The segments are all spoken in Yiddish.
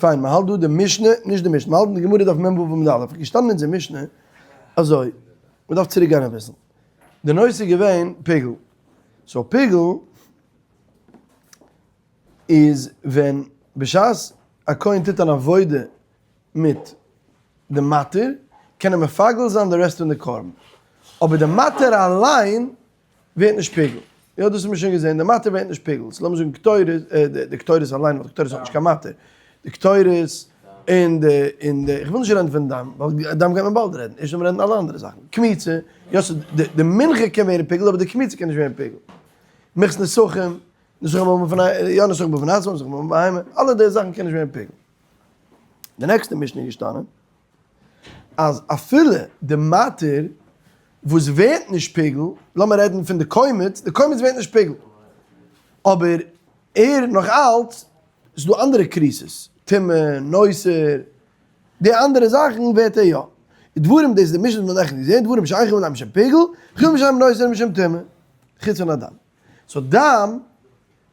פיין, מען האלט דא די משנה, נישט די משנה, מען האלט אין די גמרא דף מ ו עמוד א', געשטאנען אין אונזער משנה אזוי, מען דארף צוריק גיין אביסל, די נושא איז געווען פיגול, so פיגול איז ווען בשעת א כהן טוט אן עבודה מיט די מתיר, קען ער מפגל זיין די rest פון די קרבן, אבער די מתיר אליין ווערט נישט פיגול. יא דאס האט מען שוין געזען, די מתיר ווערט נישט פיגול. so לאמיר זאגן קטורת, די קטורת אליין, ווייל די קטורת האט נישט קיין מתיר. די קטורת און די, און די, איך וויל נישט רעדן פון דם, ווייל דם גייט מען באלד רעדן. ערשט לאמיר רעדן אלע אנדערע זאכן. קמיצה, יא so די מנחה קען ווערן פיגול, אבער די קמיצה קען נישט ווערן פיגול. מרחץ נסכים, נסכים האבן פון א, יא נסכים בפני עצמם, נסכים האבן בהמה, אלע די זאכן קען נישט ווערן פיגול. די נעקסטע משנה איז געשטאנען אז אפילו די מתיר וואס ווערט נישט פיגול, לאמיר רעדן פון די קומץ, די קומץ ווערט נישט פיגול, אבער ער נאך אלץ, ס'איז דא אנדערע כריתות, טומאה, נותר, די אנדערע זאכן ווערט ער יא. דברים דאס איז די משנה וואס מ'האט נעכטן געזען, דברים שאין חייבין משום פיגול, חייבין משום נותר משום טומאה, חוץ פון א דם. so דם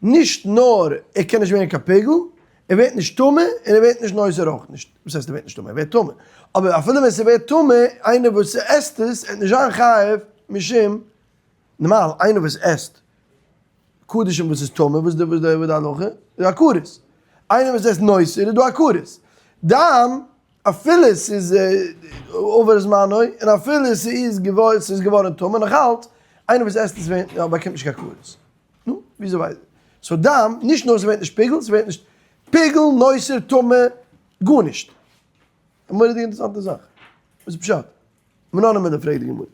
נישט נאר ער קען נישט ווערן קיין פיגול, ער ווערט נישט טמא און ער ווערט נישט נותר אויך נישט, וואס הייסט ער ווערט נישט טמא? ער ווערט טמא, אבער אפילו ווען ס'ווערט טמא, איינער וואס עסט עס וועט נישט זיין חייב משום, נארמאל איינער וואס עסט קדשים וואס איז טמא, וואס איז די הלכה? איז א כרת, איינער וואס עסט נותר איז דא א כרת, דם אפילו ס'איז עבר זמנו און אפילו ס'איז געווארן טמא נאכאלץ, איינער וואס עסט עס באקומט נישט קיין כרת. נו, וויאזוי ווייס איך? so דם, נישט נאר ס'ווערט נישט פיגול, ס'ווערט נישט פיגול, נותר, טמא, גארנישט. א מורא'דיגע אינטערעסאנטע זאך. וואס איז פשט? מנא הני מילי פרעגט די גמרא.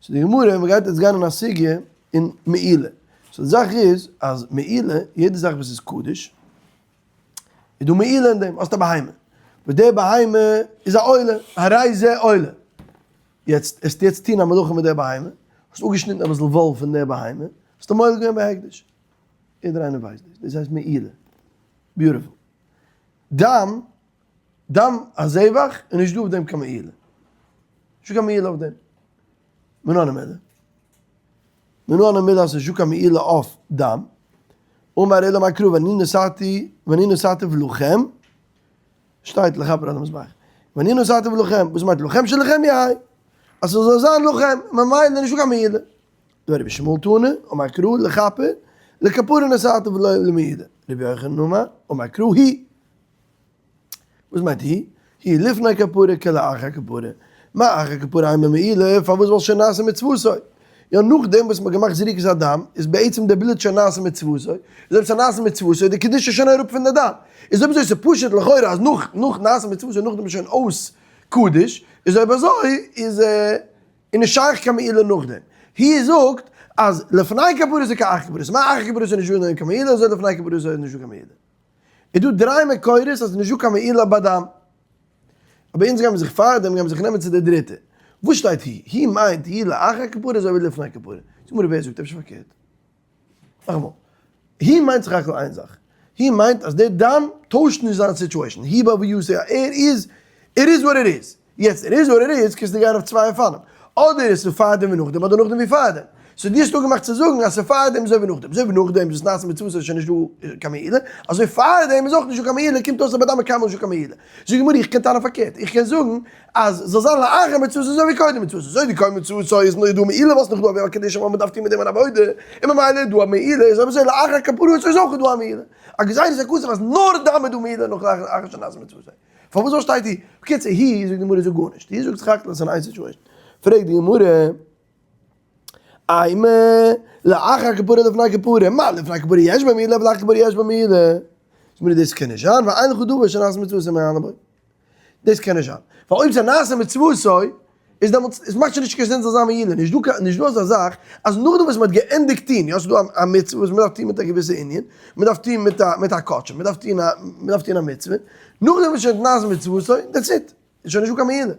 so די גמרא, מ'גייט יעצט גיין אין א סוגיא אין מעילה. so די זאך איז אז מעילה, יעדע זאך וואס איז קדוש, איז דא מעילה אין דעם, האסט א בהמה, וואס די בהמה איז א עולה, הרי זה עולה. יעצט, וועסטו יעצט טון א מלאכה מיט די בהמה, האסט אפגעשניטן אביסל וואל פון די בהמה, האסטו מועל געווען בהקדש. יעדער איינער ווייסט דאס, דאס הייסט מעילה. beautiful. דם, דם הזבח איז נישט דא אויף דעם קיין מעילה. נישטא קיין מעילה אויף דעם. מנא הני מילי. מנא הני מילי אז ס'איז נישטא קיין מעילה אויף דם. אמר עולא אמר קרא ואני נתתי ואני נתתיו לכם. שטייט לכפר על המזבח. ואני נתתיו לכם, וואס מיינט לכם שלכם יהא? אז ס'זאל זיין לכם, ממילא נישטא קיין מעילה. דברי רבי ישמעאל תנא, אמר קרא לכפר, לכפרה נתתיו ולא למעילה. רבי יוחנן אמר, אמר קרא היא. וואס מיינט היא? היא לפני כפרה כלאחר כפרה. מה אחר כפרה אין במעילה, פארוואס ווייל שוין נעשה מצוותו. יא נאכדעם וואס מ'האט געמאכט זריקת הדם, איז בעצם די בלוט שוין נעשה מצוותו, איז אויב ס'איז נעשה מצוותו איז די קדושה שוין אראפ פון די דם. איז אויב אזוי ס'איז פשוט לכאורה אז נאך נאך נעשה מצוותו נאכדעם איז שוין אויס קדוש, איז אויב אזוי איז איז נישט שייך קיין מעילה נאכדעם. היא זאגט אז לפני כפרה איז כאחר כפרה, מה אחר כפרה איז נישט דא קיין מעילה אזוי לפני כפרה איז נישט דא קיין מעילה. איז דא דריי מקורות אז ס'איז נישטא קיין מעילה ביי דם. אבער אונז גיימיר זיך פארדעם גיימיר זיך נעמען צו די דריטע. וואס שטייט היא? היא מיינט היא לאחר כפרה אזוי ווי לפני כפרה. זאג מיר ווער זאגט אפשר פארקערט. נאכאמאל. היא מיינט סך הכל איין זאך. היא מיינט אז דער דם טוישט נישט זיין situation. היא בא ויעשה ער איז it is what it is. יעצט it is what it is קענסטו גיין אויף צוויי אופנים. אדער עס איז פארדעם ווי נאכדעם אדער נאכדעם ווי פארדעם. so דו האסט אפגעמאכט צו זאגן אז ס'איז פארדעם אזוי ווי נאכדעם. אזוי ווי נאכדעם איז עס נעשה מצוות איז שוין נישט דא קיין מעילה. אזוי פארדעם איז אויך נישט דא קיין מעילה קומט אויס אז ביי דם איז קיינמאל נישט דא קיין מעילה. זאגט די גמרא איך קען טענה'ן פארקערט. איך קען זאגן אז זאל זיין לאחר מצוות אזוי ווי קודם מצוות. אזוי ווי קודם מצוות איז נאר דא מעילה ווייל ס'איז נאך דא א קדושה ווייל מ'דארף טון מיט דעם אן עבודה. און ממילא איז דא א מעילה. איז אויב אזוי לאחר כפרה איז אויך דא א מעילה. א גזירת הכתוב אז נאר דם איז דא מעילה נאך לאחר שנעשה מצוות. פארוואס זאל שטייט היא? בקיצור היא זאגט די גמרא זאגט גארנישט, היא זאגט סך הכל עס איז אין איין situation. פרעגט די גמרא, אימא לאחר כפרה לפני כפרה, מה לפני כפרה יש בה מעילה ולאחר כפרה יש בה מעילה? זאגט די גמרא דאס קען נישט זיין, ווייל אין לך דבר שנעשה מצוותו ומעלין בו. דאס קען נישט זיין, ווייל אויב ס'איז נעשה מצוותו איז דעמאלטס, עס מאכט שוין נישט קיין sense זאל זיין מעילה, נישט דא נישט דא אזא זאך אז נאכדעם וואס מען האט געענדיגט טון, יא ס'איז דא א מצוה וואס מען דארף טון מיט א געוויסע ענין, מען דארף טון מיט א מיט א קדשים, מען דארף טון א מען דארף טון א מצוה, נאכדעם וואס שוין נעשה מצוותו, that's it, איז שוין נישטא קיין מעילה.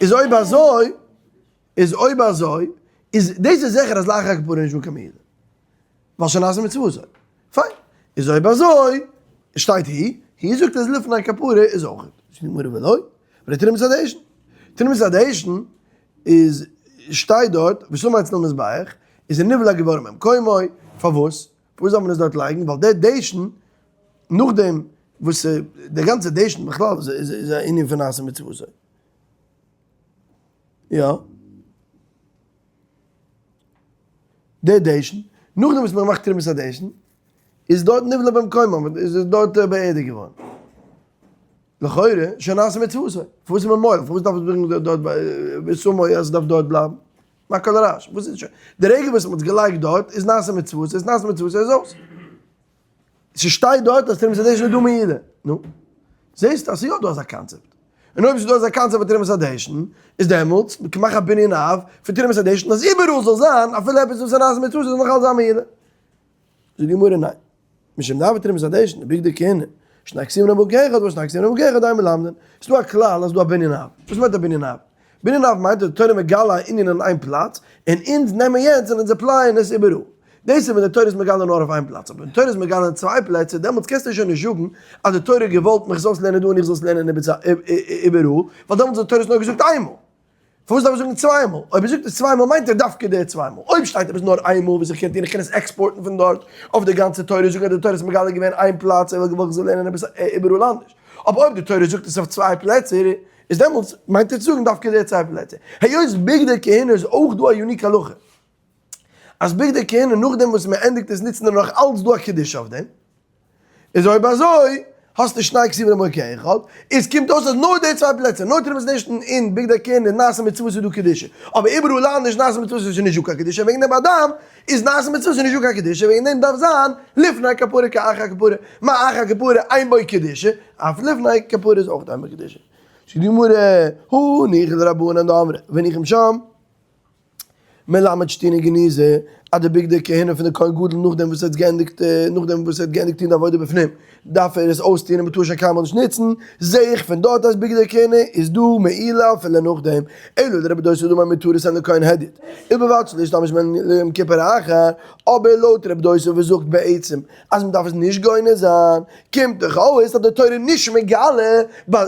איז אויב אזוי, איז אויב אזוי, איז דאס איז זיכער אז לאחר הכפרה איז נישטא קיין מעילה. ווייל שנעשה מצוותו. פיין. איז אויב אזוי, שטייט היא, היא זאגט אז לפני כפרה איז אויך. זאגט די גמרא ולא, ולא תרומת הדשן. תרומת הדשן איז שטייט דארט, ושמו אצל המזבח, איז ער נבלע געווארן במקומו, פארוואס? פארוואס זאל מען עס דארט לייגן? ווייל דער דשן. נאכדעם וואס די גאנצע דשן בכלל איז א ענין פון נעשה מצוותו. יא. די דשן, נאכדעם וואס מען מאכט תרומת הדשן, איז דארט נבלע במקומו, איז עס דארט באערדיגט געווארן. לכאורה, שנעשה מצוותו. פארוואס איז מען מועל? פארוואס דארף עס ברענגען דארט ושמו אז עס דארף דארט בלייבן? מה כל הרעש? וואס איז שוין? די רגע וואס מען האט עס געלייגט דארט, איז נעשה מצוותו, איז נעשה מצוותו איז אויס. ס'שטייט דארט אז תרומת הדשן איז דא מעילה. נו, זעסט אז ס'איז יא דא אזא קאנצעפט. און אויב ס'איז דא אזא קאנצעפט פון תרומת הדשן, איז דעמאלטס מאך א בנין אב פון תרומת הדשן אז איבעראל זאל זיין אפילו עפעס וואס איז נעשה מצוותו זאל נאך אלץ זיין מעילה. זאגט די גמרא ניין. משום דאבי תרומת הדשן, בגדי כהונה, שני כתובים נאמרו כאחד ושני כתובים נאמרו כאחד אין מלמדין. ס'איז דא א כלל אז ס'איז דא א בנין אב. וואס מיינט א בנין אב? בנין אב מיינט אז די תורה מגלה א ענין אין איין פלאץ, און אונז נעמען יענץ און אונז apply ען עס איבעראל. דאס איז ווען די תורה איז מגלה נאר אויף איין פלאץ, אבער ווען די תורה איז מגלה אין צוויי פלעצער, דעמאלטס קענסטו שוין נישט זאגן אז די תורה האט געוואלט מיך זאלסט לערנען דא און איך זאל עס לערנען איבעראל, ווייל דעמאלטס האט די תורה עס נאר געזאגט איינמאל. פארוואס דארף ער זאגן צוויי מאל? אויב ער זאגט עס צוויי מאל מיינט ער דווקא די צוויי מאל. אויב שטייט עפעס נאר איין מאל וואס איך קען טון, איך קען עס export ן פון דארט אויף די גאנצע תורה, זאגן אז די תורה איז מגלה געווען איין פלאץ, ער וואלט געוואלט איך זאל לערנען עפעס איבעראל אנדערש. אבער אויב די תורה זאגט עס אויף צוויי פלעצער, איז דעמאלטס מיינט ער צו זאגן דווקא די צוויי פלעצער. היות בגדי כהונה איז אויך דא א unique הלכה, אז בגדי כהונה נאכדעם וואס מען ענדיגט עס נוצן איז נאך אלץ דא א קדושה אויף דעם, איז אויב אזוי האסטו שני כתובים נאמרו כאחד, איז קומט אויס אז נאר די צוויי פלעצער, נאר תרומת הדשן און בגדי כהונה איז נעשה מצוותו איז דא קדושה, אבער איבעראל אנדערש נעשה מצוותו איז נישט דא קיין קדושה, וועגן דעם ביי דם איז נעשה מצוותו נישט דא קיין קדושה, וועגן דעם דארף זיין לפני כפרה כאחר כפרה, מה אחר כפרה אין בו קדושה, אף לפני כפרה איז אויך אין בו קדושה. זאגט די גמרא, הניחא לרבנן דאמרי, והניחום שם. מלמד שתינה גניזה, אז די בגדי כהונה פון די כהן גדול נאכדעם וואס ער האט געענדיגט נאכדעם וואס ער האט געענדיגט טון די עבודה בפנים דארף ער עס אויסטון און מ'טאר שוין קיינמאל נישט נוצן, זעה איך פון דארט אז בגדי כהונה איז דא מעילה אפילו נאכדעם, אלא לרבי דוסא דאמר מותרות הן לכהן הדיוט, ובלבד שלא ישתמש בהן ליום כיפור האחר, אבער לויט רבי דוסא וואס זאגט בעצם אז מ'דארף עס נישט גונז זיין, קומט דאך אויס אז די תורה נישט מגלה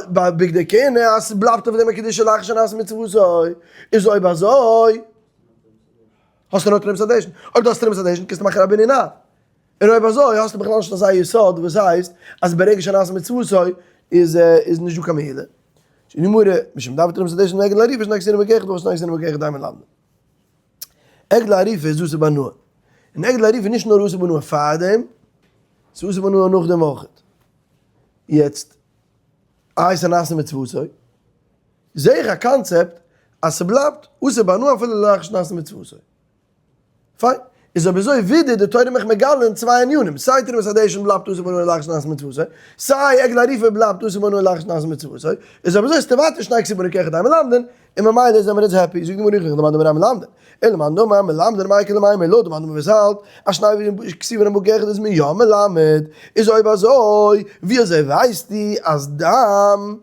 ביי בגדי כהונה אז ס'בלייבט אויף דעם א קדושה לאחר שנעשה מצוותו. איז אויב אזוי האסטו נאר תרומת הדשן, אויב דו האסט תרומת הדשן קענסטו מאכן א בנין אב, און אויב אזוי האסטו בכלל נישט אזא יסוד וואס הייסט אז ברגע שנעשה מצוותו איז איז נישט דא קיין מעילה. זאגט די גמרא, משום דאבי תרומת הדשן עגלה ערופה שני כתובים נאמרו כאחד ושני כתובים נאמרו כאחד אין מלמדין. עגלה ערופה איז אסור בהנאה, און עגלה ערופה איז נישט נאר אסור בהנאה פארדעם, ס'איז אסור בהנאה נאכדעם אויכעט. יעצט, איי ס'נעשה מצוותו? זעה איך א קאנצעפט אז ס'בלייבט אסור בהנאה אפילו לאחר שנעשה מצוותו. פיין. איז אויב אזוי ווידער די תורה מיך מגלה אין צוויי ענינים, סיי תרומת הדשן בלייבט אסור בהנאה לאחר שנעשה מצוותו, סיי עגלה ערופה בלייבט אסור בהנאה לאחר שנעשה מצוותו, איז אויב אזוי איז תיבטל שני כתובים נאמרו כאחד אין מלמדין, און ממילא זעמיר אונז happy. זאגט די גמרא הלכך למאן דאמר אין מלמדין, אלא למאן דאמר מלמדין מאי איכא למימר, לויט די מאן דאמר וואס האלט אז שני כתובים נאמרו כאחד איז מען יא מלמד, איז אויב אזוי ווי אזוי ווייסטו אז דם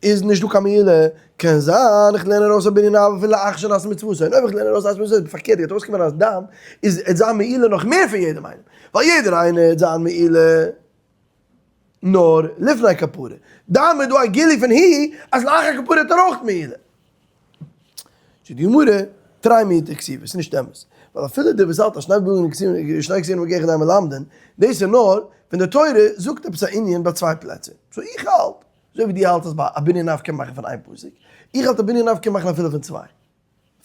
איז נישט דא קיין מעילה, קען זיין איך לערן ארויס א בנין אב אפילו לאחר שנעשה מצוותו, און אויב איך לערן ארויס נעשה מצוותו, פארקערט גייט אויסקומען אז דם איז עט זיין מעילה נאך מער פון יעדעם איינעם, ווייל יעדער איינער עט זיין מעילה נאר לפני כפרה, דם איז דא א גילוי פון היא אז לאחר כפרה האט ער אויך מעילה. זאגט די גמרא, תרי מיעוטי כתיבי, ס'איז נישט אמת, ווייל אפילו דער וואס האלט אז שני בגדים כתובים שני כתובים נאמרו כאחד אין מלמדין, דאס איז נאר ווען די תורה זאגט עפעס א ענין ביי צוויי פלעצער, so איך האלט, אזוי ווי דו האלטסט אז ביי א בנין אב קען מען מאכן פון איין פסוק, איך האלט א בנין אב קען מען מאכן אפילו פון צוויי.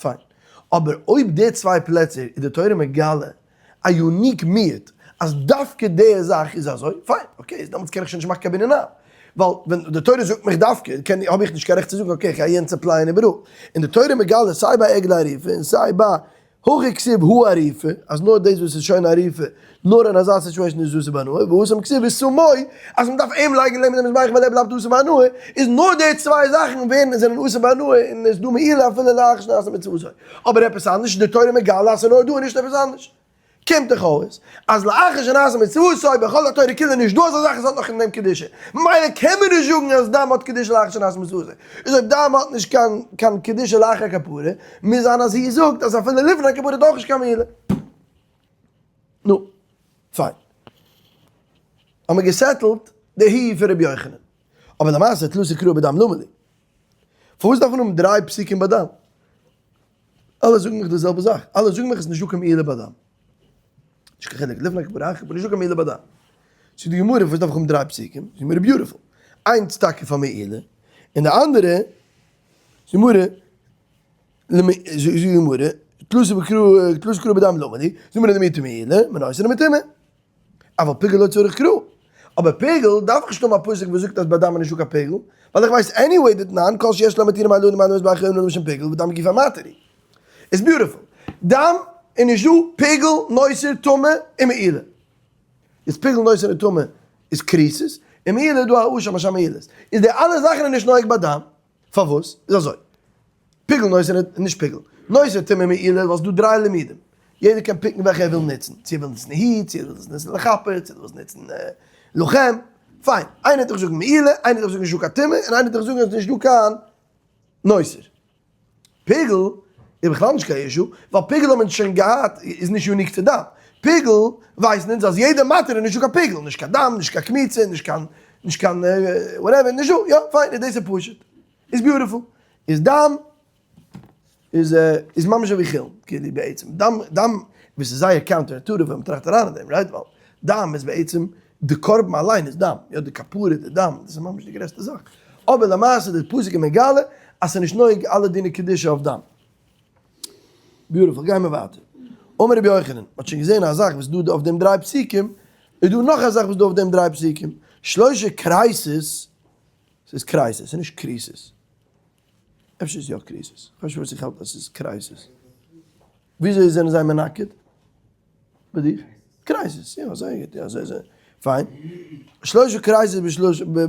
פיין. אבער אויב די צוויי פלעצער איז די תורה מגלה א unique מיעוט אז דווקא די זאך איז אזוי, פיין, okay, איז דעמאלטס קען איך שוין נישט מאכן קיין בנין אב. ווייל ווען די תורה זאגט מיך דווקא, קען, האב איך נישט קיין רעכט צו זאגן okay, איך גיי יענץ apply ען איבעראל. און די תורה מגלה סיי ביי עגלה ערופה און סיי ביי הכא כתיב הא ערופה, אז נאר דאס וואס איז שוין ערופה, נאר אין אזא situation איז אסור בהנאה, והתם כתיב ושמו, אז מען דארף אים לייגן לעבן דעם מזבח ווייל ער בלייבט אסור בהנאה, איז נאר די צוויי זאכן ווערן זענען אסור בהנאה און עס איז דא מעילה אפילו לאחר שנעשה מצוותו. אבער עפעס אנדערש איז די תורה מגלה אז ס'איז נאר דא און נישט עפעס אנדערש. קומט דאך אויס אז לאחר שנעשה מצוותו בכל התורה כולה נישט דא אזא זאך עס האט נאך אין דעם קדושה, ממילא קען מען נישט זאגן אז דם האט קדושה לאחר שנעשה מצוותו, איז אויב דם האט נישט קיין קיין קדושה לאחר כפרה, מוז זיין אז זי זאגט אז אפילו לפני כפרה האט אויך נישט קיין מעילה. נו, פיין. האמיר גע settle ט די היא פון רבי יוחנן. אבער למעשה תלתא קראי בדם למה לי. פארוואס דארף מען האבן דריי פסוקים ביי דם? אלע זאגן מיך די זעלבע זאך, אלע זאגן מיך עס איז נישטא קיין מעילה ביי דם. נישט קיין חילוק לפני כפרה אחר כפרה, נישטא קיין מעילה ביי דם. זאגט די גמרא וואס דארף איך האבן דריי פסוקים? זאגט די גמרא beautiful, איינס טאקע פאר מעילה, און די אנדערע, זאגט די גמרא, זאגט די גמרא, תלתא בקרא, תלתא קראי בדם למה לי, זאגט די גמרא למעוטי מעילה, מנותר ומטמא. אבל פיגול לא צריך קרא. אבער פיגול דארף איך נישט האבן א פסוק וואס זאגט אז ביי דם איז נישטא קיין פיגול, ווייל איך ווייס anyway דתנן כל שיש לו מתירים אלו למעלה מזבח יום למשום פיגול ודם גופא מתיר. איז beautiful. דם איז נישטא פיגול נותר טמא און מעילה. איז פיגול נותר און טמא איז כריתות, און מעילה איז דא א אשם אשם מעילות. איז די אלע זאכן איז נישט נוהג ביי דם. פארוואס? איז אזוי. פיגול נותר און נישט פיגול. נותר טומאה מעילה ווייל ס'דא דריי לימודים. יעדער קען pick ן וועלכע ער וויל נוצן. צו ער וויל נוצן היט, צו ער וויל נוצן לכפר, צו ער וויל נוצן לכם. פיין. איינער וועט דיך זאגן מעילה, איינער וועט דיך זאגן נישטא קיין טומאה, און איינער וועט דיך זאגן אז נישטא קיין נותר. פיגול איז בכלל נישט קיין issue, ווייל פיגול האבן אונז שוין געהאט, איז נישט unique צו דם. פיגול ווייסן אונז אז יעדע מתיר איז נישטא קיין פיגול, נישט קיין דם, נישט קיין קמיצה, נישט קיין, נישט קיין whatever, נישטא, יא פיין, איז דאס איז פשוט, איז beautiful, איז דם איז איז ממש אזוי ווי חולין, כאילו בעצם, דם דם וואס איז זייער counter intuitive ווען מ'טראכט אריין אין דעם, right? ווייל דם איז בעצם די קרבן אליין איז דם, יא די כפרה די דם, דאס איז ממש די גרעסטע זאך, אבער למעשה די פסוק איז מגלה אז ס'איז נישט נוהג אלע דיני קדושה אויף דם. beautiful, גיימער ווייטער. אמר רבי יוחנן, מ'האט שוין געזען א זאך וואס איז דא אויף דעם דריי פסוקים, איז דא נאך א זאך וואס איז דא אויף דעם דריי פסוקים, שלושה כריתות, ס'איז כריתות, ס'איז נישט קריסעס. אפשר איז יא קריסעס, כ'ווייס נישט פארוואס איך האלט אז ס'איז קרייסעס. וויאזוי זענען זיי מנקד? ביי דיך? קרייסעס, יא זייער גוט, יא זייער זייער פיין. שלושה כריתות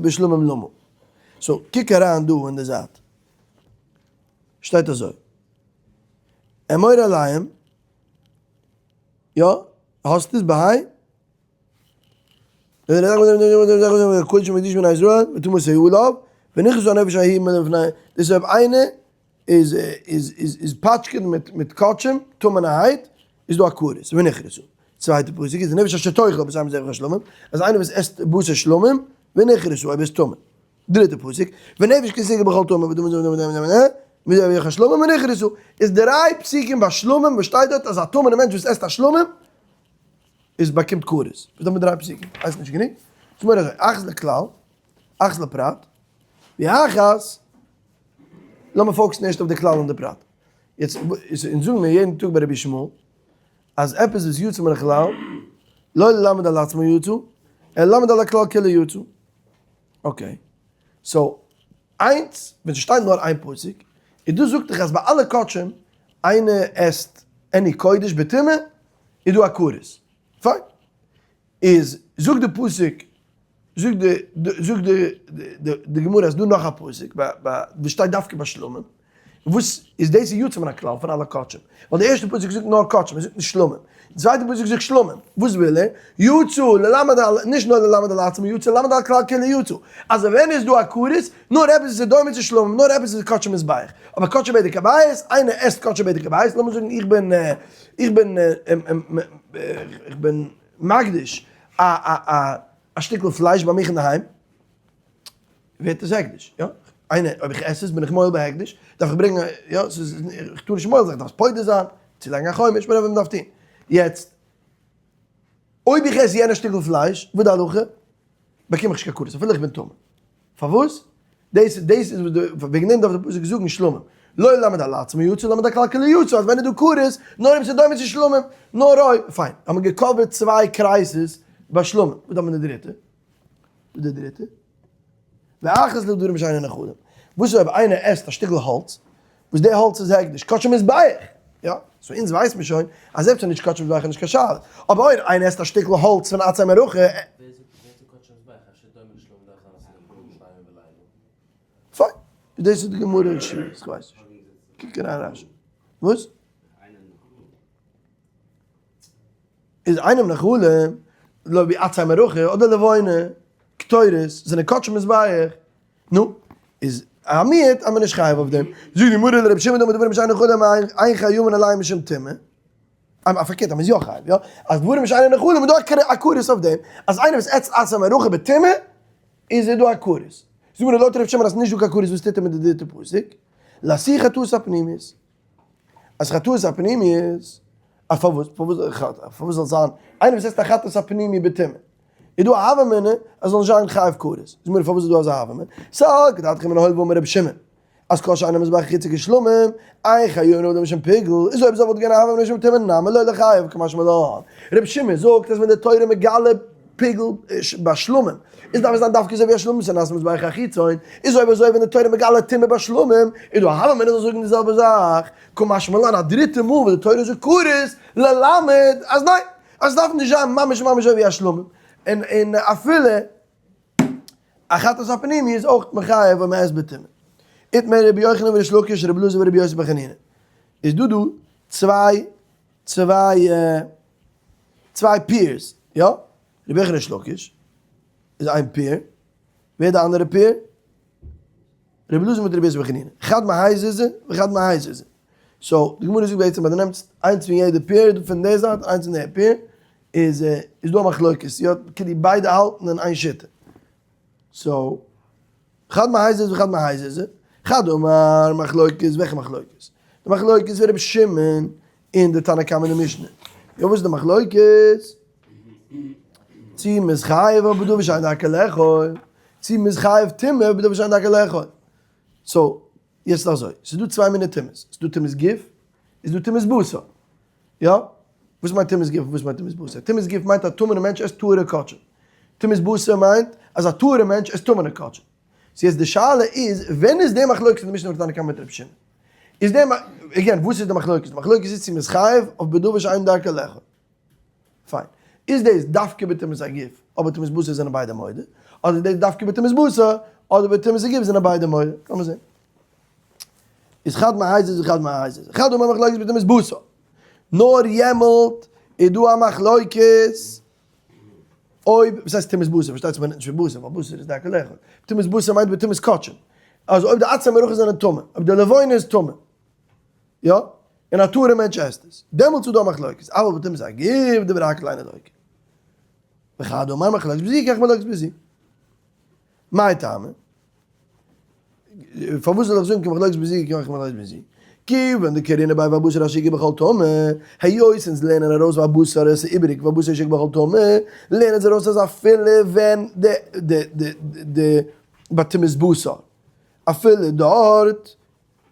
בשלמים למה. so קוק אריין דא אין די זייט. שטייט אזוי. אמור אליהם, יא, האסט עס ביי? דאס איז אויב איינער איז איז איז איז פאטשקעט מיט מיט קדשים טמא'נערהייט איז דא א כרת ונכרתו. צווייטע פסוק איז נפש אשר תאכל בשר מזבח השלמים אז איינער וואס עסט בשר שלמים ונכרתו אויב איז טמא. דריטע פסוק ונפש כי תגע בכל טמא מזבח השלמים ונכרתו איז דריי פסוקים ביי שלמים וואס שטייט דארט אז א טמא'נע מענטש וואס עסט א שלמים איז באקומט כרת. וואס דארף מען דריי פסוקים? הייסט נישט גענוג? איז מורה אזוי, אחת לכלל, אחת לפרט, ואחת, לאמיר focus ן ערשט אויף די כלל און די פרט. יעצט, אונז זאגן מיר יעדן טאג ביי רבי ישמעאל, אז עפעס וואס יצא מן הכלל, לא ללמד על עצמו יצא, אלא ללמד על הכלל כולו יצא. okay. so, איינס, ווען ס'שטייט נאר איין פסוק, און דאס זאגט דיך אז ביי אלע קדשים, איינער עסט any קודש בטומאה, איז דא א כרת. פיין. איז זאגט די פסוק, זאגט די, זאגט די די גמרא אז דא נאך א פסוק ביי ביי וואס שטייט דווקא ביי שלמים, וואס איז דאס איז יוצא מן הכלל פון אלע קדשים, ווייל די ערשטע פסוק זאגט נאר קדשים, ער זאגט נישט שלמים, די צווייטע פסוק זאגט שלמים, וואס וויל ער? יצא ללמד על, נישט נאר ללמד על עצמו יצא, ללמד על כלל כולו יצא, אז ווען איז דא א כרת, נאר עפעס וואס איז דומה צו שלמים, נאר עפעס וואס איז קדשי מזבח, אבער קדשי בדק הבית, איינער עסט קדשי בדק הבית, לאמיר זאגן איך בין, איך בין, איך בין מקדיש א א א א שטיקל פלייש ביי מיך אינדערהיים, ווערט עס הקדש, יא? איינער, אויב איך עס עס בין איך מועל בהקדש, דארף איך ברענגען, יא, ס'איז, איך טאר נישט מועל זיין, איך דארף עס פודה זיין, צולייגן א חומש, whatever מ'דארף טון. יעצט, אויב איך עס יענע שטיקל פלייש, וואס די הלכה? באקום איך נישט קיין כרת, אפילו איך בין טמא. פארוואס? דאס דאס איז וואס די, וועגן דעם דארף די פסוק זאגן שלמים. לא ללמד על עצמו יצא, ללמד על כלל כולו יצא, אז ווען איז דא כרת, נאר אויב ס'איז דומה צו שלמים, נאר אויב, פיין, האט מען גע cover ט צוויי כריתות ביי שלמים, וואס דארף מען די דריטע? וואס די דריטע? ואחת לדברים שאינן נאכלים. וואס איז אויב איינער עסט א שטיקל האלץ, וואס די האלץ איז הקדש, קדשי מזבח! יא, so אונז ווייסט מען שוין אז אויב ס'איז נישט קדשי מזבח איז נישט קיין שאלה. אבער אויב איינער עסט א שטיקל האלץ פון עצי מערכה. ווער זאגט ווער זאגט קדשי מזבח אפשר דומה לשלמים דארף זיין אז ס'איז געבראטן שלימים בלילה? פיין, דאס איז די גמרא אין שבת, כ'ווייס נישט. קוק אריין רשי. וואס? איז אינם נאכלים, לא ווי עצי מערכה אדער לבונה, קטורת, זענען קדשי מזבח. נו, איז א מיעוט אז מען נישט חייב אויף דעם. זאגט די גמרא לרבי שמעון דאמר דברים שאינן נאכלים אין חייבין עליהם משום טומאה. אה, פארקערט אז מען איז יא חייב, יא? אז דברים שאינן נאכלים איז דא א כרת אויף דעם, אז איינער וואס עסט עצי מערכה בטומאה, איז דא א כרת. זאגט די גמרא לויט רבי שמעון אז ס'איז נישט דא קיין כרת וואס טוט ער מיט די דריטע פסוק? לאתויי חטאות הפנימיות. אז חטאות הפנימיות, אז פארוואס, פארוואס, פארוואס זאל זיין, איינער וואס עסט א חטאת הפנימי בטומאה. איז דא א הוה אמינא אז זאל נישט זיין חייב כרת. איז מיר פארוואס איז דא אזא הוה אמינא? סלקא דעתך אמינא הואיל ואמר רבי שמעון אז כל שאינו מזבח החיצון כשלמים, אין חייבין אדם משום פיגול, איז אויב אזוי וואלט געווען א הוה אמינא משום טומאה נמי לא ליחייב קא משמע לן. רבי שמעון זאגט אז ווען די תורה מגלה פיגול ביי שלמים, איז דארף עס זיין דווקא אזוי ווי א שלמים שנעשה מזבח החיצון, איז אויב אזוי ווען די תורה מגלה טומאה ביי שלמים, איז דא א הוה אמינא זאל זאגן די זעלבע זאך, קא משמע לן א דריטע מאל וואס די תורה זאגט כרת, ללמד אז ניין, אז עס דארף נישט זיין ממש ממש אזוי ווי א שלמים, און און אפילו א חטאת הפנימי איז אויך מחייב אויב מען עסט בטומאה. איתמר רבי יוחנן וריש לקיש רבי אלעזר ורבי יוסי בר חנינא. איז דא דא צוויי צוויי צוויי pairs, יא? רבי יוחנן ריש לקיש איז איין pair, ווער איז די אנדערע pair? רבי אלעזר מיט רבי יוסי בר חנינא, חד מהאי זוזא וחד מהאי זוזא. so די גמרא זאגט בעצם אז דו נעמסט איינס פון יעדע pair פון די זייט און איינס פון די pair, איז איז דא א מחלוקת, יא כאילו ביידע האלטן אין איין שיטה. so חד מהאי זוזא וחד מהאי זוזא, חד אמר מחלוקת, וועלכע מחלוקת? די מחלוקת פון רבי שמעון און די תנא קמא אין די משנה. יא וואס איז די מחלוקת? צי מ'איז חייב אויף בדבר שאין דרכו לאכול, צי מ'איז חייב טומאה אויף בדבר שאין דרכו לאכול. so, יעצט אזוי, ס'איז דא צוויי מיני טומאות, ס'איז דא טומאת גוף, איז דא טומאת בשר. יא? וואס מיינט טומאת גוף און וואס מיינט טומאת בשר? טומאת גוף מיינט א טמא'נע מענטש עסט טהור'ע קדשים. טומאת בשר מיינט אז א טהור'ע מענטש עסט טמא'נע קדשים. so יעצט די שאלה איז, ווען איז די מחלוקת פון די משנה מיט תנא קמא מיט רבי שמעון? איז די, again, וואס איז די מחלוקת? די מחלוקת איז צו מ'איז חייב אויף בדבר שאין דרכו לאכול. פיין. איז דאס דווקא בטומאת הגוף, אבער טומאת בשר זענען ביידע מודה? אדער איז דאס דווקא בטומאת בשר, אדער בטומאת הגוף זענען ביידע מודה? לאמיר זען. איז חד מהאי זוזא וחד מהאי זוזא. חד אמר מחלוקת בטומאת בשר. נאר יעמאלט איז דא א מחלוקת אויב, וואס הייסט טומאת בשר? פארשטייט זיך מיינט נישט פון בשר, ווייל בשר איז דרכו לאכול. טומאת בשר מיינט בטומאת קדשים. אז אויב די עצי המערכה זענען טמא, אויב די לבונה איז טמא, יא, און א טהור'ע מענטש עסט עס, דעמאלטס איז דא א מחלוקת, אבל בטומאת הגוף דברי הכל אינו לוקה. וחד אמר מחלוקת בזו כך מחלוקת בזו. מאי טעמא? פארוואס זאל איך זאגן כמחלוקת בזו כך מחלוקת בזו? כיוון דקרינא ביה והבשר אשר יגע בכל טמא, היות אונז לערנען ארויס והבשר עס איז איבעריג והבשר אשר יגע בכל טמא, לערנען זיי ארויס אז אפילו ווען די די די די בטומאת בשר, אפילו דארט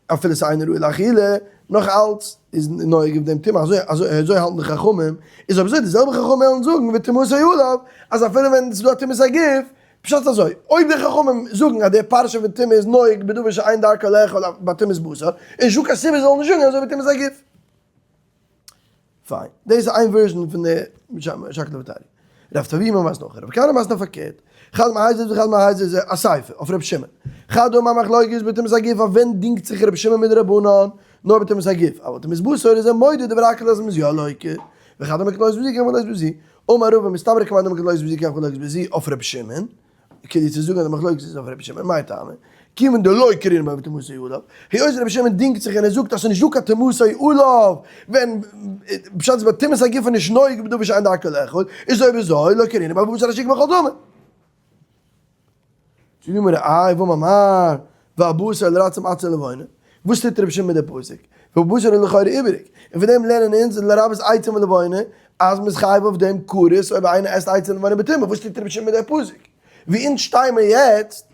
אפילו ס'איז אינו ראוי לאכילה, נאך אלץ איז נוהג אויף דעם טומאה, אזוי אזוי אזוי האלטן די חכמים, איז אויב אזוי די זעלבע חכמים וועלן זאגן וטומאתו עליו, אז אפילו ווען ס'איז דא א טומאת הגוף, פשט איז אזוי, אויב די חכמים זאגן אז די פרשה פון טומאה איז נוהג בדבר שאין דרכו לאכול ביי טומאת בשר, איז נישטא קיין סיבה זיי זאלן נישט זאגן אזוי ביי טומאת הגוף. פיין, דאס איז איין version פון די שקלא וטריא. רב טביומא מאסט נאך, רב כהנא מאסט נאך פארקערט. חד מהאי זוזא וחד מהאי זוזא, א סיפא אויף ר' שמעון. חד אמר מחלוקת בטומאת הגוף אויף ווען דינגט זיך ר' שמעון מיט די רבנן? נאר בטומאת הגוף. אבל טומאת בשר איז ער מודה דברי הכל אז מ'איז יא לוקה. וחד אמר כמחלוקת בזו כמחלוקת בזו. אמר רבא מסתברא כמאן דאמר כמחלוקת בזו כמחלוקת בזו אויף ר' שמעון. כדי צו זאגן אז די מחלוקת איז אויף רבי שמעון, מאי טעמא? כיוון דלא קרינן ביה וטומאתו עליו, היות רבי שמעון דינגט זיך און ער זאגט אז ס'איז נישט דא קיין טומאתו עליו, ווען פשט איז ביי טומאת הגוף איז נישט נוהג בדבר שאין דרכו לאכול, איז אויב אזוי לא קרינן ביה ובשר אשר בכל טמא. זאגט די גמרא, איי והאמר מר והבשר לרצם עצי לבונה, וואס טוט רבי שמעון מיט די פסוק? והבשר איז לכאורה איבעריג, און פון דעם לערנען אונז לרבות עצים ולבונה אז מ'איז חייב אויף דעם כרת אויב איינער עסט עצים ולבונה בטומאה, וואס טוט רבי שמעון מיט די פסוק? ווי אונז שטיי מיר יעצט,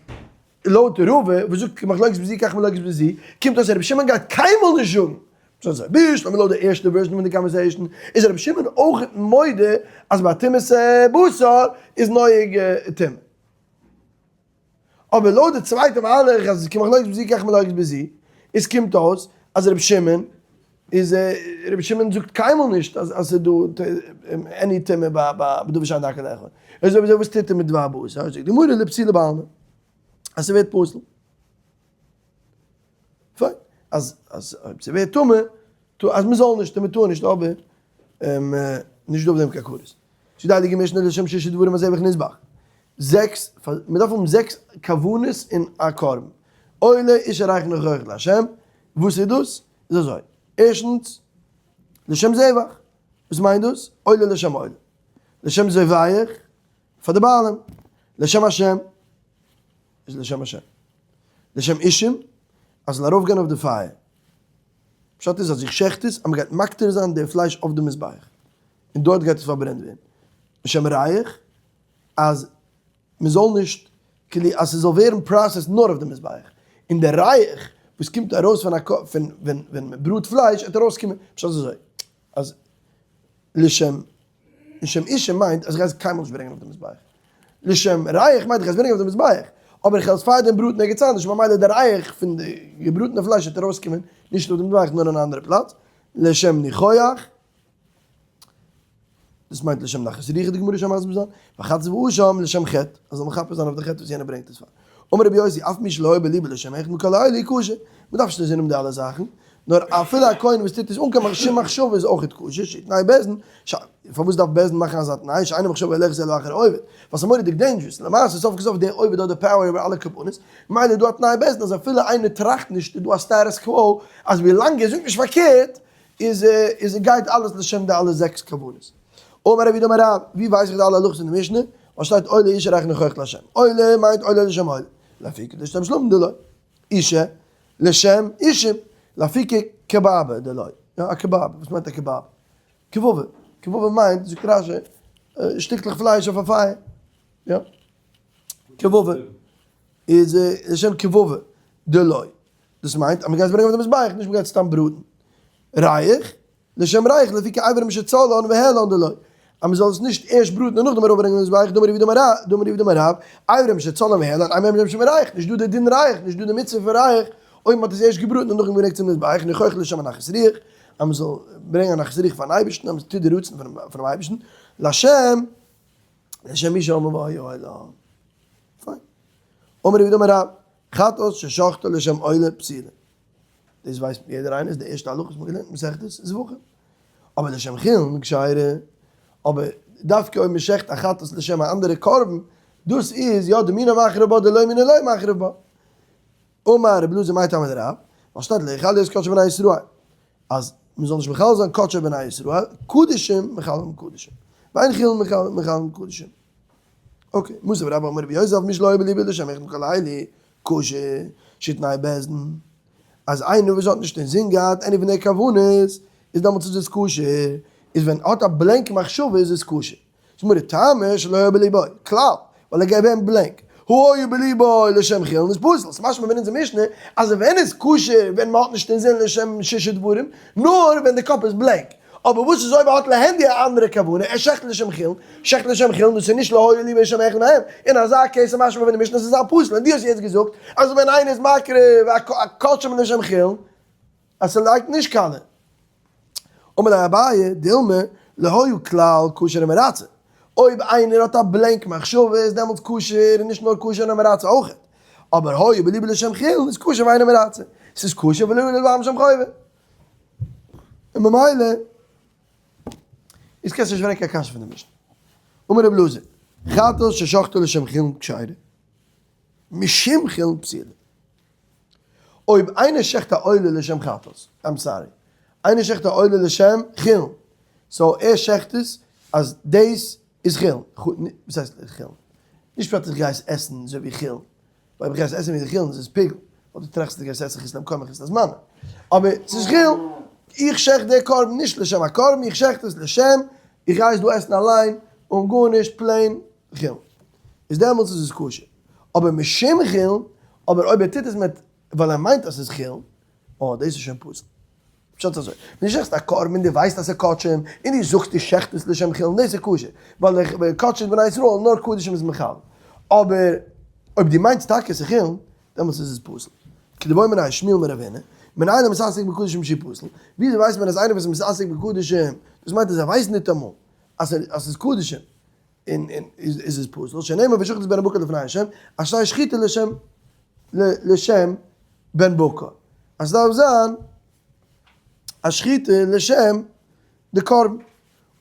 לויט רבא וואס זאגט כמחלוקת בזו כך מחלוקת בזו, קומט אויס אז רבי שמעון גייט קיינמאל נישט זאגן, ס'איז אזוי, בשלמא לויט די ערשטע version פון די conversation, איז רבי שמעון אויך מודה אז ביי טומאת בשר איז נוהג טומאה. אבער לויט די צווייטע מהלך אז כמחלוקת בזו כך מחלוקת בזו, איז קומט אויס אז רבי שמעון איז רבי שמעון זאגט קיינמאל נישט אז אז ס'איז דא any טומאה ביי בדבר שאין דרכו לאכול. איז אויב אזוי וואס טוט ער מיט דבר בשר? זאגט די גמרא לפסולי בעלמא אז ס'ווערט פסול. פיין. אז אז אויב ס'ווערט טמא, אז מ'זאל נישט און מ'טאר נישט אבער נישט דא אויף דעם קיין כרת. זאגט די הייליגע משנה לשם שישה דברים הזבח נזבח. זעקס, מען דארף האבן זעקס כוונות אין א קרבן. עולה אשה ריח ניחוח לה', וואס איז דאס? איז אזוי, ערשטנס, לשם זבח, וואס מיינט דאס? עולה לשם עולה. לשם זובח, פאר די בעלים. לשם השם, איז לשם השם. לשם אישים, אז זאל ארויפגיין אויף די פייער. פשט איז אז איך שעכט עס אז מען גייט מקטיר זיין די פלייש אויף די מזבח, און דארט גייט עס פארברענט ווערן. לשם ריח. אז מ'זאל נישט כאילו אז ס'זאל ווערן processed נאר אויף די מזבח, און די ריח וואס קומט ארויס פון א פון ווען ווען מ'בראט פלייש וועט ארויסקומען, פשט איז אזוי אז לשם לשם אישים מיינט אז איך גיי עס קיינמאל נישט ברענגען אויף די מזבח, לשם ריח מיינט איך גיי עס ברענגען אויף די מזבח, אבער איך וועל עס פארדעם בראטן ערגעץ אנדערש ממילא די ריח פון די געבראטענע פלייש וועט ארויסקומען נישט אויף די מזבח נאר אין א אנדערע פלאץ, לשם ניחוח. דאס מיינט לשם נחת רוח די גמרא שוין מסביר זיין, וחטאת ואשם לשם חטא, אז זאל מכפר זיין אויף די חטא וואס יענער ברענגט עס פאר. אמר רבי יוסי, אף מי שלא היה בליבו לשם אחד מכל אלה כשר, מען דארף נישט אינזין האבן די אלע זאכן, נאר אפילו א כהן וואס טוט עס אן קיין שום מחשבה איז אויכעט כשר, שיתנאי בית דין, פארוואס דארף בית דין מאכן אזא תנאי, שאינו מחשבה אלא זה אלא אחר העובד, ווייל ס'איז מורא'דיג dangerous, למעשה סוף כל סוף דער עובד האט די power איבער אלע קרבנות, ממילא איז דא א תנאי בית דין אז אפילו איינער טראכט נישט איז דא א status quo אז ווילאנג ער זאגט נישט פארקערט איז איז גייט אלעס לשם די אלע זעקס כוונות. אמר רב יהודה אמר רב, ווי ווייס איך די אלע הלכות אין די משנה? ווייל שטייט עולה אשה ריח ניחוח להשם. עולה מיינט עולה לשם עולה. לאפוקי לשם שלמים דלא. אשה לשם אישים. לאפוקי כבאבא דלא. יא א קעבאב. וואס מיינט א קעבאב? כבבה. כבבה מיינט, זאגט רש"י, שטיקלעך פלייש אויף א פייער. יא. כבבה. איז לשם כבבה דלא. דאס מיינט אז מ'גייט עס ברענגען אויף די מזבח, נישט מ'גייט סתם בראטן. ריח, לשם ריח לאפוקי אברים שצלן והעלן דלא. אז מ'זאל עס נישט ערשט בראטן און נאכדעם ארויפברענגען אויף די מזבח, דאמר רב יהודה אמר רב, דאמר רב יהודה אמר רב, אברים שצלן והעלן, אין בהם משום ריח, נישט דא די דין ריח, נישט דא די מצוה פון ריח, אויב מ'האט עס ערשט געבראטן און נאכדעם געברענגט צום מזבח, ניחוח לשם הנחת רוח, אז מ'זאל ברענגען א נחת רוח פארן אייבערשטן, אז מ'טוט די רצון פונעם אייבערשטן, לשם, לשם מי שאמר והיה העולם. פיין. אמר רב יהודה אמר רב, חטאת ששחטה לשם עולה פסולה. דאס ווייסט יעדער איינער, איז די ערשטע הלכה וואס מ'האט געלערנט מסכת זבחים. אבער לשם חולין כשרה, אבער דווקא אויב מ'שעכט א חטאת לשם א אנדערע קרבן, דאס איז יא דמינא מחריב בה דלא מינא לא מחריב בה. אמר רבי אלעזר מאי טעמא דרב, ווייל שטייט לא יחללו את קדשי בני ישראל, אז מען זאל נישט מחלל זיין קדשי בני ישראל, קדשים מחללים קדשים, ואין חולין מחללים קדשים. okay, מתיב רבה אמר רבי יוסי אף מי שלא היה בליבו לשם אחד מכל אלה, כשר, שיתנהו בית דין, אז איינער וואס האט נישט אינזין געהאט any פון די כוונות, איז דעמאלטס איז עס כשר, איז ווען האט א blank מחשבה איז עס כשר. זאגט גמרא טעמא שלא היה בליבו, כלל, ווייל ער געווען blank, הא היה בליבו לשם חולין איז פסול, ס'משמע פון אונזער משנה אז ווען איז כשר ווען מ'האט נישט אינזין לשם שישה דברים, נאר ווען די קאפ איז blank, אבער וואס איז אויב ער האט להנ ד א אנדערע כוונה, ער שעכט לשם חולין, שעכט לשם חולין דאס איז נישט לא היה ליבו לשם אחד מהם, אין אזא case איז משמע פון די משנה אז ס'איז א פסול, און דו האסט יעצט געזאגט אז ווען איינער איז מקריב א קדשים לשם חולין אז ס'לייגט נישט קאלע. אמר ליה אביי, דילמא, לא היה כלל כשר ומרצה. אויב איינער האט א blank מחשבה איז דעמאלטס כשר, און נישט נאר כשר נאר מרצה אויכעט. אבער היה בליבו לשם חולין איז כשר ואינו מרצה. ס'איז כשר ולא עליו משום חובה. און ממילא איז קענסט נישט פרעגן קיין קשיא פון די משנה. אמר רבי אלעזר, חטאת ששחטו לשם חולין כשרה, משום חולין פסולה. אויב איינער שעכט א עולה לשם חטאת, I'm sorry, איינער שעכט א עולה לשם חולין, so ער שעכט עס אז דאס איז חולין, וואס הייסט חולין? נישט פשט איך גיי עס עסן אזוי ווי חולין, ווייל אויב איך גיי עס עסן ווי חולין איז עס פיגול, ווייל דו טראכסט דו גייסט עסן חוץ למקום און חוץ לזמנו, אבער ס'איז חולין, איך שעכט די קרבן נישט לשם א קרבן, איך שעכט עס לשם איך גיי עס דא עסן אליין אן גארנישט, plain חולין, איז דעמאלטס איז עס כשר. אבער משום חולין, אבער אויב ער טוט עס מיט ווייל ער מיינט אז ס'איז חולין, אה דאס איז שוין פסול. פשט אזוי, ווען דו שעכטסט א קרבן און דו ווייסט אז ס'איז קדשים, און דו זאגסט דו שעכטסט עס לשם חולין, דאס איז כשר, ווייל קדשי בני ישראל נאר קדשים איז מחלל. אבער אויב דו מיינסט טאקע ס'איז חולין, דעמאלטס איז עס פסול. כדבעי מיניה שמואל מרב הונא, מנין המתעסק בקדשים שהוא פסול, וויאזוי ווייסט מען אז איינער וואס איז מתעסק בקדשים, דאס מיינט אז ער ווייסט ניטאמאל אז ס'איז קדשים, און און איז עס פסול, שנאמר ושחט את בן הבקר לפני השם, עשה שחיטה לשם לשם בן בקר, אז ס'דארף זיין א שחיטה לשם די קרבן,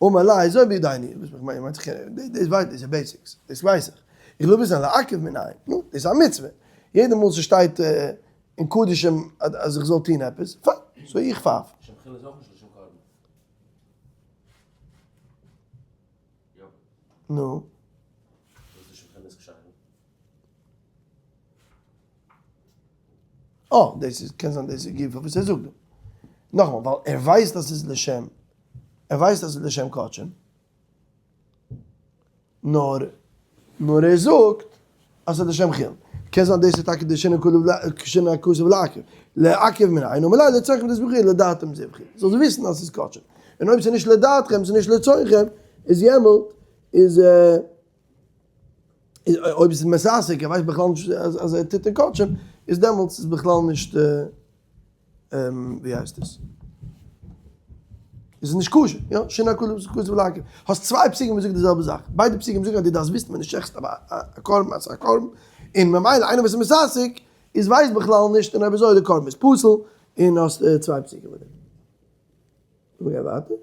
אמר ליה אזוי בידיני, וואס איך מיין, מיינט זיך דאס ווייס דאס איז basics, דאס ווייס איך, איך וויל וויסן לעכב מנין, נו, דאס איז א מצוה, יעדע מאל ס'שטייט אין קדשים אז איך זאל טון עפעס, פיין, so איך פייף. לשם חולין איז אויך נישט לשם קרבן. נו. אה, דאס איז, קען זיין דאס איז גופא וואס ער זאגט דא. נאכאמאל, ווייל ער ווייסט אז ס'איז לשם, ער ווייסט אז ס'איז לשם קדשים, נאר. נאר ער זאגט אז ס'איז לשם חולין. קען זיין דאס איז טאקע די שינה הכתוב לעכב. לעכב מן אינו מלא לצורכם דאס בכי לדעתם זבחי. זאלסט וויסן אז ס'איז קדשים. און אויב ס'איז נישט לדעתכם, ס'איז נישט לצורכם, איז יעמאלט איז אויב ס'איז מתעסק, ער ווייסט בכלל נישט אז ער טוט אין קדשים, איז דעמאלטס איז בכלל נישט. ווי הייסט עס? איז נישט כשר, יא, שינה כתוב לעכב. האסט צוויי פסוקים וואס זאגן די זעלבע זאך. ביידע פסוקים זאגן אז דו דארפסט וויסן ווען דו שעכטסט א קרבן אז ס'איז א קרבן, און ממילא איינער וואס איז מתעסק איז ווייסט בכלל נישט און אויב אזוי די קרבן איז פסול, און האסט צוויי פסוקים פאר דעם. לאמיר גיין ווייטער.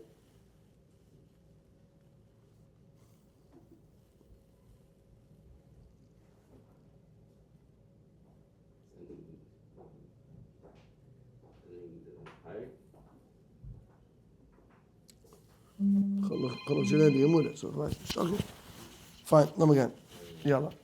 כ'האב נאך נישט געלערנט די גמרא, סאו כ'ווייס נישט. okay. פיין, לאמיר גיין. יאללה.